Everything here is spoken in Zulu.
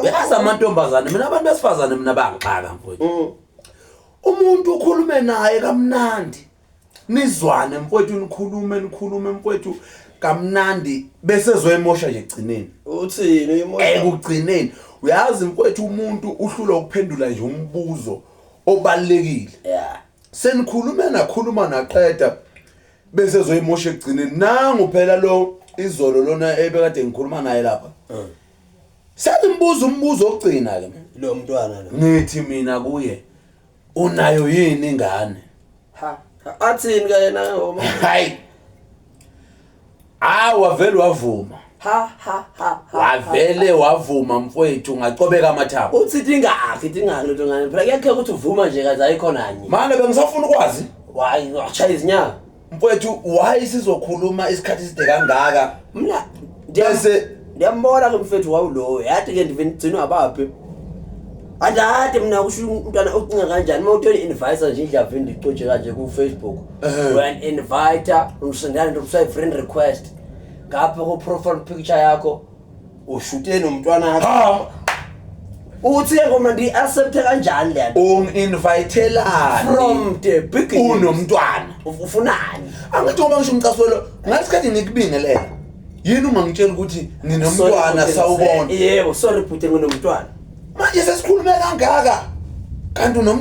Uyazi amantombazane, mina abantu besifazane mina bangixaka mfowethu. Umuntu ukhulume naye kamnandi, nizwane mfowethu, nikhulume nikhulume mfowethu kamnandi, bese ezoyimosha nje ekugcineni. Uthini uyimosha? Ekugcineni uyazi mfowethu, umuntu uhlulwa ukuphendula nje umbuzo obalulekile. Senikhulume nakhuluma naqeda, bese ezoyimosha ekugcineni. Nangu phela lo izolo lona ebekade ngikhuluma naye lapha, sengimbuza umbuzo okugcina ke mina. Lo mntwana lo. Ngithi mina kuye, unayo yini ingane? Ha ha, athini ke yena ngoma? Hayi, wavele wavuma. Ha ha ha ha. Wavele wavuma mfowethu, ngacobeka amathambo. Uthi tingakhi tingakhi lento ngane? Phela kuyakheka ukuthi uvuma nje kaze ayikhona nye. Manje bengisafuna ukwazi. Wayi, washaya izinyawo. Mfowethu, why sizokhuluma isikhathi eside kangaka? Mna ndiyambona ke mfethu, wawulowo yathi ke ndive ndigcinwa abaphi. Andade mina kusho umntwana ucinga kanjani uma uthole i-invite nje indlavini ndicotshe kanje ku-Facebook? Uyan-invite, usendana nto kuthiwa i-friend request, ngapha ku-profile picture yakho ushute nomntwana wakho. Ha. Uthi ke ngoma ndiyi-accepte kanjani le nto? Ungi-invitelani From the beginning unomntwana? Ufunani? Angithi ngoba ngisho umcasulo ngasikhathi ngikubingelela, yini ungangitshela ukuthi nginomntwana, sawubona? Yebo, sorry bhuti, nginomntwana. Manje sesikhulume kangaka kanti unomntwana.